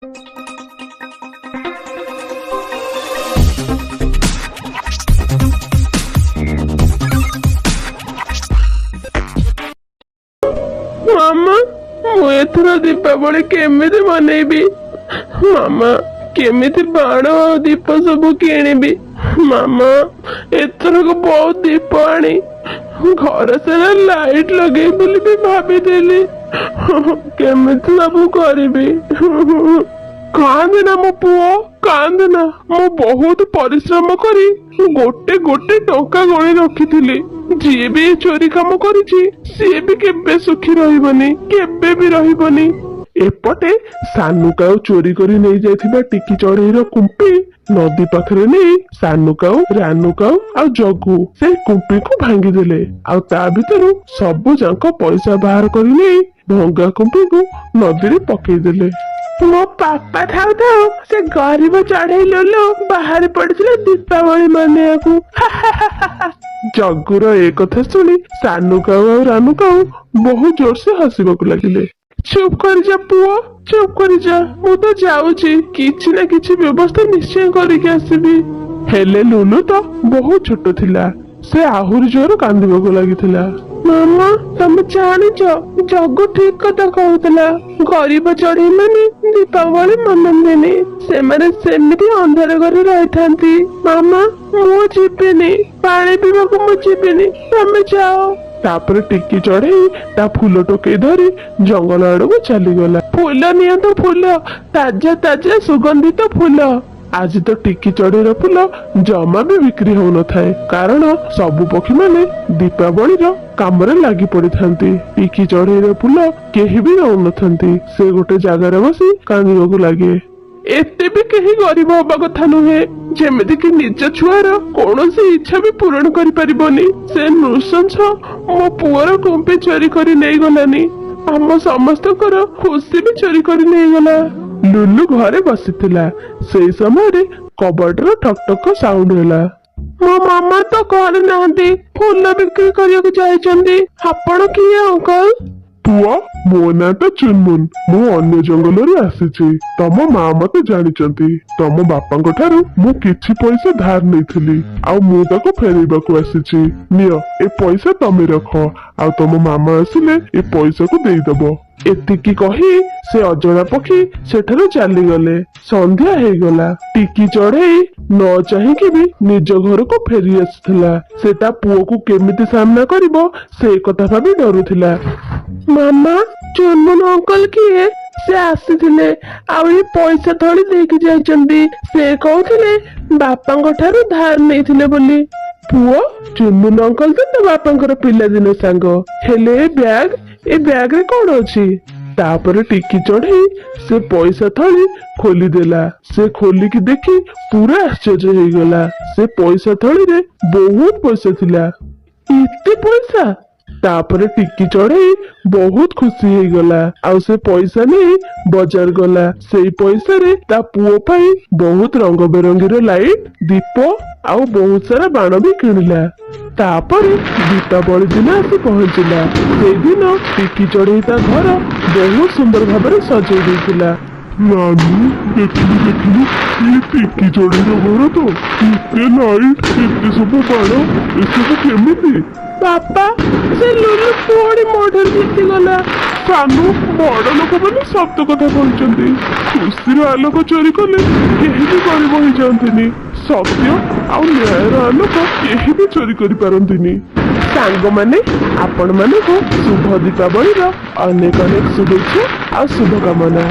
ମାମା, ମୁଁ ଏଥର ଦୀପାବଳି କେମିତି ମନେଇବି? ମାମା, କେମିତି ବାଣ ଆଉ ଦୀପ ସବୁ କିଣିବି? ମାମା, ଏଥରକ ବହୁତ ଦୀପ ଆଣି ଘର ସାରା ଲାଇଟ୍ ଲଗେଇ ବୋଲି ବି ଭାବିଦେଲି। କେମିତି ସବୁ କରିବି? କାନ୍ଦେନା ମୋ ପୁଅ, କାନ୍ଦେନା। ମୁଁ ବହୁତ ପରିଶ୍ରମ କରି ଗୋଟେ ଗୋଟେ ଟଙ୍କା ଗଣି ରଖିଥିଲି। ଯିଏ ବି ଏ ଚୋରି କାମ କରିଛି, ସିଏ ବି କେବେ ସୁଖୀ ରହିବନି, କେବେ ବି ରହିବନି। ଏପଟେ ସାନୁ କାଉ ଚୋରି କରି ନେଇଯାଇଥିବା ଟିକି ଚଢେଇର କୁମ୍ପି ନଦୀ ପାଖରେ ନେଇ ସାନୁ କାଉ, ରାନୁ କାଉ ଆଉ ଜଗୁ ସେଇ କୁମ୍ପିକୁ ଭାଙ୍ଗିଦେଲେ ଆଉ ତା ଭିତରୁ ସବୁ ଯାକ ପଇସା ବାହାର କରି ନେଇ ଭଙ୍ଗା କୁମ୍ପିକୁ ନଦୀରେ ପକେଇଦେଲେ। ମୋ ବାପା ଥାଉ ଥାଉ ସେ ଗରିବ ଚଢେଇ ଲୁଲୁ ବାହାରି ପଡିଥିଲା ଦୀପାବଳି ମନେଇବାକୁ। ଜଗୁର ଏ କଥା ଶୁଣି ସାନୁ କାଉ ଆଉ ରାନୁ କାଉ ବହୁତ ଜୋରସେ ହସିବାକୁ ଲାଗିଲେ। ଚୁପ୍ କରିଯା ପୁଅ, ଚୁପ୍ କରିଯା। ମୁଁ ତ ଯାଉଛି, କିଛି ନା କିଛି ବ୍ୟବସ୍ଥା ନିଶ୍ଚୟ କରିକି ଆସିବି। ହେଲେ ଲୁଲୁ ତ ବହୁତ ଛୋଟ ଥିଲା, ସେ ଆହୁରି ଜୋର କାନ୍ଦିବାକୁ ଲାଗିଥିଲା। ମାମା, ତମେ ଜାଣିଛ, ଜଗୁ ଠିକ କଥା କହୁଥିଲା। ଗରିବ ଚଢେଇ ମାନେ ଦୀପାବଳି ମନାନ୍ତିନି, ସେମାନେ ସେମିତି ଅନ୍ଧାର ଘରେ ରହିଥାନ୍ତି। ମାମା, ମୁଁ ଯିବିନି, ପାଣି ପିଇବାକୁ ମୁଁ ଯିବିନି, ତମେ ଯାଅ। ତାପରେ ଟିକି ଚଢେଇ ତା ଫୁଲ ଟୋକେଇ ଧରି ଜଙ୍ଗଲ ଆଡକୁ ଚାଲିଗଲା। ଫୁଲ ନିଅନ୍ତୁ ଫୁଲ, ତାଜା ତାଜା ସୁଗନ୍ଧିତ ଫୁଲ। ଆଜି ତ ଟିକି ଚଢେଇର ଫୁଲ ଜମା ବି ବିକ୍ରି ହଉନଥାଏ, କାରଣ ସବୁ ପକ୍ଷୀମାନେ ଦୀପାବଳିର କାମରେ ଲାଗି ପଡିଥାନ୍ତି। ଟିକି ଚଢେଇର ଫୁଲ କେହି ବି ନଉନଥାନ୍ତି। ସେ ଗୋଟେ ଜାଗାରେ ବସି କାନ୍ଦିବାକୁ ଲାଗେ। ଏତେ ବି କେହି ଗରିବ ହବା କଥା ନୁହେଁ, ଯେମିତି କି ନିଜ ଛୁଆର କୌଣସି ଇଚ୍ଛା ବି ପୂରଣ କରିପାରିବନି। ସେ ନୃଶଂସ ମୋ ପୁଅର କୁମ୍ପି ଚୋରି କରି ନେଇଗଲାନି, ଆମ ସମସ୍ତଙ୍କର ଖୁସି ବି ଚୋରି କରି ନେଇଗଲା। ଲୁଲୁ ଘରେ ବସିଥିଲା। ସେଇ ସମୟରେ କବାଟର ଠକ୍ ଠକ୍ ସାଉଣ୍ଡ ହେଲା। ମୋ ମାମା ତ ଘରେ ନାହାନ୍ତି, ଫୁଲ ବିକ୍ରି କରିବାକୁ ଯାଇଛନ୍ତି। ଆପଣ କିଏ ଅଙ୍କଲ? ପୁଅ, ମୋ ନାଁ ତ ଚୁନମୁନ। ମୁଁ ଅନ୍ୟ ଜଙ୍ଗଲରୁ ଆସିଛି। ତମ ମା ମତେ ଜାଣିଛନ୍ତି। ତମ ବାପାଙ୍କ ଠାରୁ ମୁଁ କିଛି ପଇସା ଧାର ନେଇଥିଲି ଆଉ ମୁଁ ତାକୁ ଫେରେଇବାକୁ ଆସିଛି। ନିଅ, ଏ ପଇସା ତମେ ରଖ ଆଉ ତମ ମାମା ଆସିଲେ ଏ ପଇସାକୁ ଦେଇଦବ। ଏତିକି କହି ସେ ଅଜଣା ପକ୍ଷୀ ସେଠାରୁ ଚାଲିଗଲେ। ସନ୍ଧ୍ୟା ହେଇଗଲା। ଟିକି ଚଢେଇ ନ ଚାହିଁକି ବି ନିଜ ଘରକୁ ଫେରି ଆସିଥିଲା। ସେ ତା ପୁଅକୁ କେମିତି ସାମ୍ନା କରିବ, ସେ କଥା ଭାବି ଡରୁଥିଲା। ମାମା, ଚୁନମୁନ ଅଙ୍କଲ କିଏ? ସେ ଆସିଥିଲେ ଆଉ ଏ ପଇସା ଥଳି ଦେଇକି ଯାଇଛନ୍ତି। ସେ କହୁଥିଲେ ବାପାଙ୍କ ଠାରୁ ଧାର ନେଇଥିଲେ ବୋଲି। ପୁଅ, ଚୁନମୁନ ଅଙ୍କଲ ତ ତୋ ବାପାଙ୍କର ପିଲାଦିନ ସାଙ୍ଗ। ହେଲେ ଏ ବ୍ୟାଗ ରେ କଣ ଅଛି? ତାପରେ ଟିକି ଚଢେଇ ସେ ପଇସା ଥଳି ଖୋଲିଦେଲା। ସେ ଖୋଲିକି ଦେଖି ପୁରା ଆଶ୍ଚର୍ଯ୍ୟ ହେଇଗଲା। ସେ ପଇସା ଥଳିରେ ବହୁତ ପଇସା ଥିଲା। ଏତେ ପଇସା! ତାପରେ ଟିକି ଚଢେଇ ବହୁତ ଖୁସି ହେଇଗଲା ଆଉ ସେ ପଇସା ନେଇ ବଜାର ଗଲା। ସେଇ ପଇସାରେ ତା ପୁଅ ପାଇଁ ବହୁତ ରଙ୍ଗ ବେରଙ୍ଗୀର ଲାଇଟ୍, ଦୀପ ଆଉ ବହୁତ ସାରା ବାଣ ବି କିଣିଲା। ତାପରେ ଦୀପାବଳି ଦିନ ଆସି ପହଞ୍ଚିଲା। ସେଇଦିନ ଟିକି ଚଢେଇ ତା ଘର ବହୁତ ସୁନ୍ଦର ଭାବରେ ସଜେଇ ଦେଇଥିଲା। ନାନୀ, ଦେଖିଲୁ ଦେଖିଲୁ, ଇଏ ଟିକି ଚଢେଇର ଘର ତ। ଏତେ ଲାଇଟ୍, ଏତେ ସବୁ ବାଣ, ଏସବୁ କେମିତି? ବାପା, ସେ ଲୁଲୁ ପୁଣି ମୋ ଠାରୁ ଜିତିଗଲା। ସାନୁ, ବଡ ଲୋକମାନେ ସତ କଥା କହିଛନ୍ତି, ଖୁସିର ଆଲୋକ ଚୋରି କଲେ କେହି ବି ଗରିବ ହେଇଯାଆନ୍ତିନି। ସତ୍ୟ ଆଉ ନ୍ୟାୟର ଆଲୋକ କେହି ବି ଚୋରି କରିପାରନ୍ତିନି। ସାଙ୍ଗମାନେ, ଆପଣମାନଙ୍କୁ ଶୁଭ ଦୀପାବଳିର ଅନେକ ଅନେକ ଶୁଭେଚ୍ଛା ଆଉ ଶୁଭକାମନା।